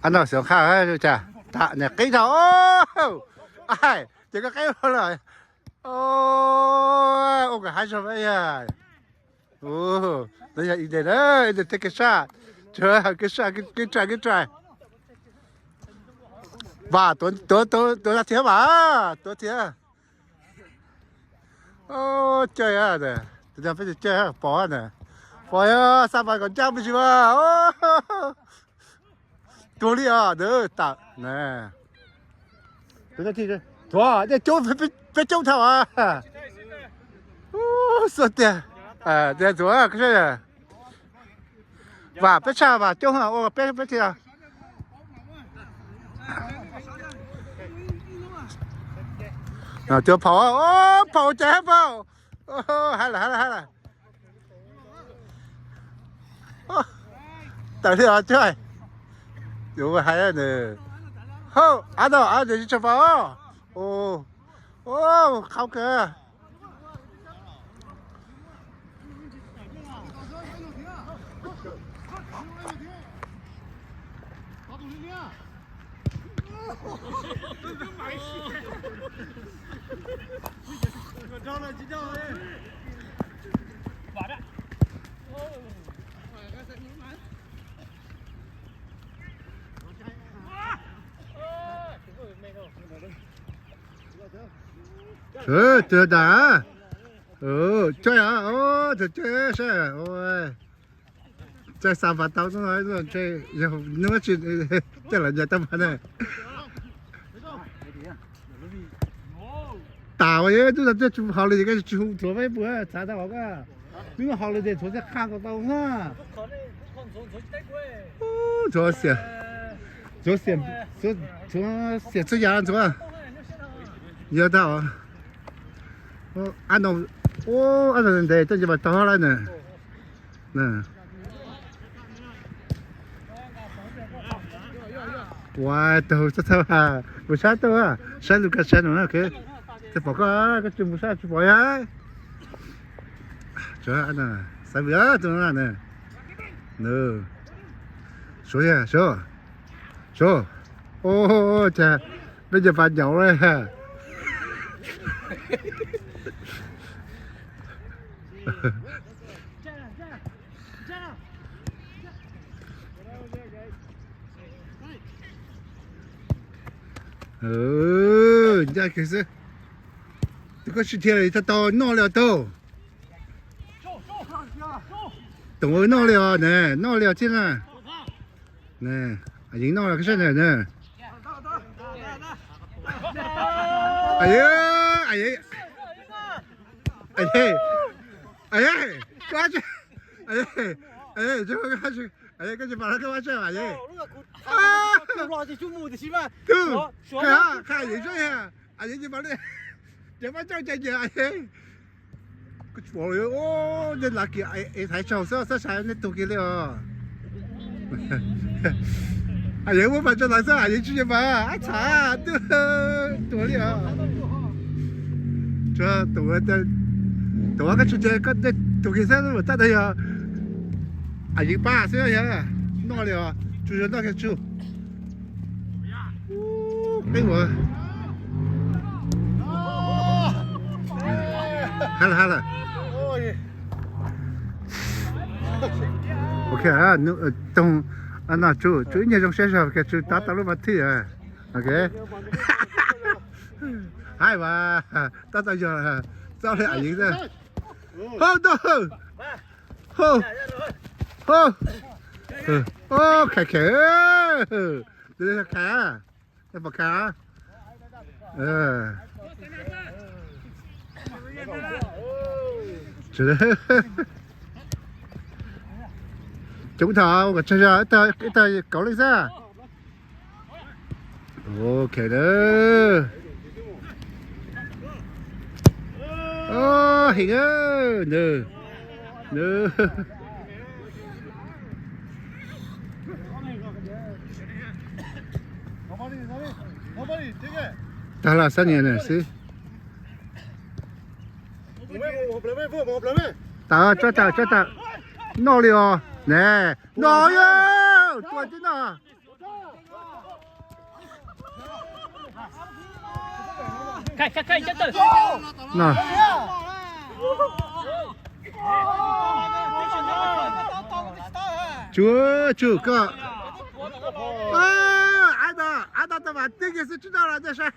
Ab no xyov qha cas tam niam qib tau. Ai, ces koj qib lawm. Ua kom haib zog yog. Tus yog Ines na, Ines tej kev saj, kev saj, kev rai, kev rai. Vam, tuav, tuav, tuav thiab mas, tuav thiab. Caij, tus no peb caij pom na, pom yog xa pas kom ncaj me ntsis mas. Tuag li os, tawm na. Tuav, nej coob, peb coob thaum as. Xub tiag, tiag tuav koj sab. Vam peb tshaj vam coob ua peb peb thiaj. Tuav phaum, phaum ces hab phaum. Hab lawm, hab lawm, hab lawm. Tawm li os coj. Yuav hais nws. Hauj, av no av nws tsis tshua pom. Qhau kawg. Tus dag, coj, tus coj sab, txawj xa pas tau, yog hnub tsis coj los ncaws tau pas ne. Tas ua yog tub tau tiaj tsis haus li ces koj tsis hu Ntxhuav peb puas txhav tau os koj. Twb haus li ces Ntxhuav thiaj qha kom tau na. Ntxhuav xiam, Ntxhuav xiam txhua yam Ntxhuav. Yog tau. Ab no, ab no ntev tuaj nce pas tog lawm na. Ua taug txog txog mus sab tuaj, saib lub kab sab no na. Tsis pom koj, koj tsis mus sab tsis pom yog. Xav vwm tus no na. Suav yog Suav, Suav. Ua cas peb nce pas nyaum lawm. Ncaj kiag xwb. Tus koj tsis dhia li tau noj li os tau. Toom noj li os ne, noj li os thiab na. Yeej noj los koj saib na. Koj tsis pom koj tsis, koj tsis pom koj tsis, Yeej. Tus, qha, qha Yeej saib, Yeej tsis pom li. Ces pab coj cai ces Yeej. Koj tsis pom li, nej lav kiag es thaiv tsaug xwb, xab sai nej tuag kiag li os. Yeej muab pas tso lawv xwb, Yeej tsis nyiam pas, ab txham, tuag li os. Tus, tus koj tsis nce, koj tuag kiag xwb, tab sis yog Yeej pab xwb yog noj li os, tsuas yog noj kiag tsuas. Qeeb ua. Ha lawm, ha lawm. Ok, toog, no tsum tsum ib nyuag zoo siab zog, tsum tab tau lub pas thwj. Ok. Haib mas, tab tau yog, txoj li Yeej xwb. Hau, ntag. Hau, hau. Khav khav, khav, pom khav. Coob thaum kom tseg zog ib tag kauv leej xwb. Ok, heev, nws, nws. Tag lawm, xab nias na xwb. Tawm, tso tawm, tso tawm. Noj li os ne. Noj yog. Tuaj tib no. Khai, khai, khai, cov tawm. No. Tsuag, tsuag koj. Ab no, ab no tau mas tib kiag xwb tsis noj los tej sab.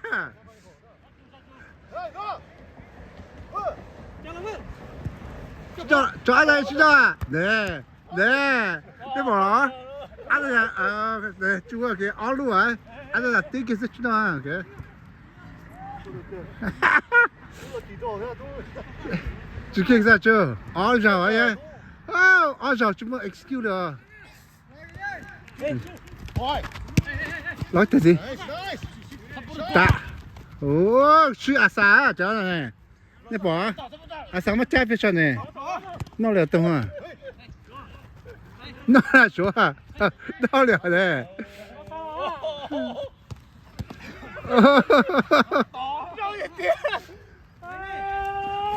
Tso ab no tsis noj ne, ne, peb pom los. Ab no, tsuag kiag ob lub, ab no tib kiag xwb tsis noj. Tsis kiag xwb tsuag, ob zaug, ob zaug tsis muaj excuse li os. Lov tag txiv. Tam. Ua, swb a xa cov ne. Nej pom a xa muab cab peb tso ne. Noj li tug. Noj suav. Noj li ne.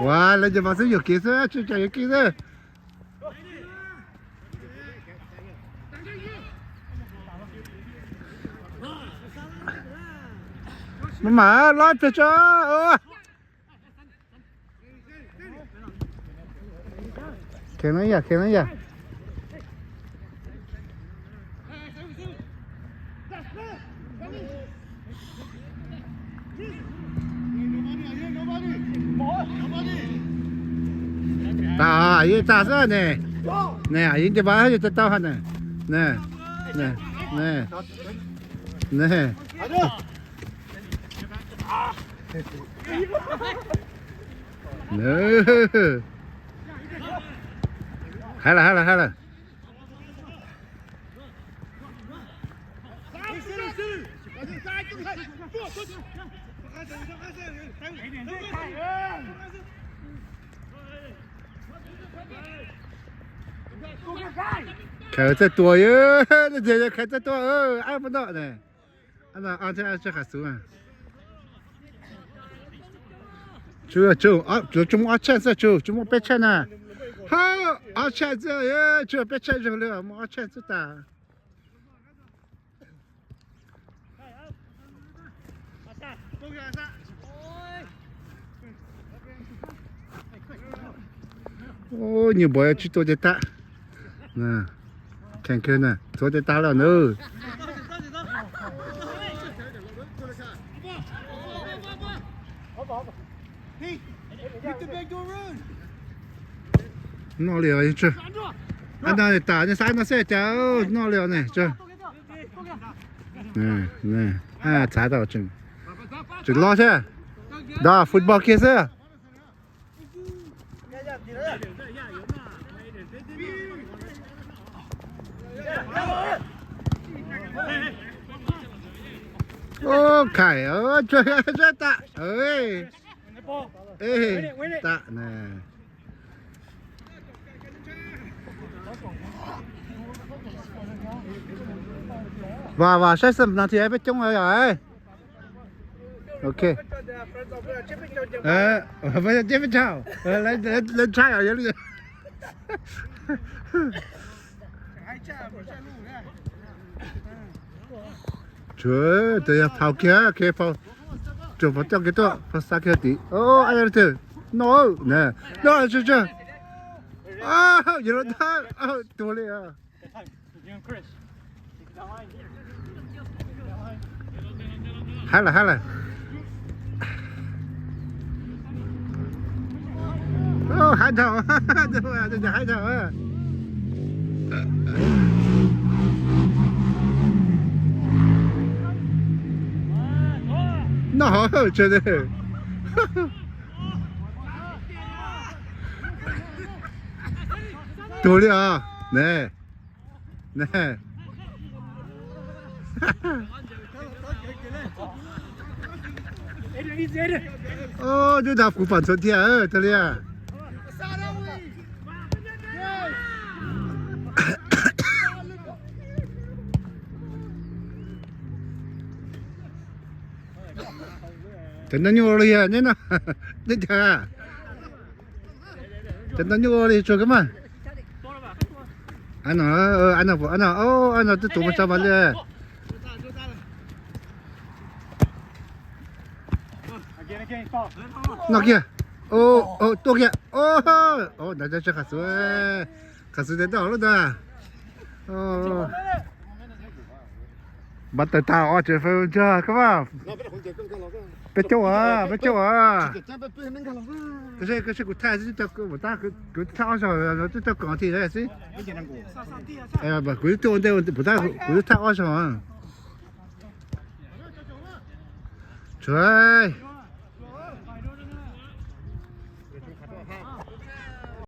Ua, lawv nce mas xwb yuam kev xwb, tsis tau yuam kev xwb. Maj mam lob peg tso. Kheev no yam, kheev no yam. Tas, yeej tas xwb ne. Ne, yeej nce pas yeej tau tau ha ne. Ne, ne, ne. Hais lawm, hais lawm, hais lawm. Khawv txawj tua, khawv txawj tua, ab puas noj ne. Ab no, ab txawj qhav xub. Tsuas, tsuas muaj ob chance xwb, tsuas, tsuas muaj peb chance na. Ha, ob chance xwb, tsuas peb chance zoo li muaj ob chance xwb tas. Nyuag npua tsis tua ces tag. Kheev kawg na, txhuav ces tag lawm nab. Noj li os, yeej tsuag. Ab no tas, nej xav no xwb cas noj li os ne, tsuag. Txhav tau, tseem lob thiab. Dog football kiag xwb. Ub, Khais, tsuag, tsuag tas. Tam na. Vam, vam saib xwm no thiab peb coob yom. Ok. Peb coob, lawv ntshai os, yog li. Tsuas, tus yog phau kiag, tsuas phau coj kiag tuaj, phau xa kiag tid. Ab, no, no, tsuag, tsuag. Yog los tau, tuag li. Hab lawm, hab lawm. Hab dhau, hab dhau. Noj hov tso. Tuag li os ne. Ne. Ub, twb tau kuv pom ntxuav thiab, tag li. Cov no nyuaj ua li ne no. Cov no nyuaj ua li tsuag kawg mas. Ab no, ab no, ab no, ab no twb tuav mus tso mas li. No kiag. Tuaj kiag. Ntawd cov qhov xwb, qhov xwb tes toj lub ntawd. Npaj tawg tag os, tseem fais ntsag koj mas. Peb caug as, peb caug as. Koj saib kuv thaij xwb, kuv thaij ob zaug twb tau koom thiab xwb. Kuv twb tuaj ua ntej, kuv twb thaij ob zaug. Tsuav.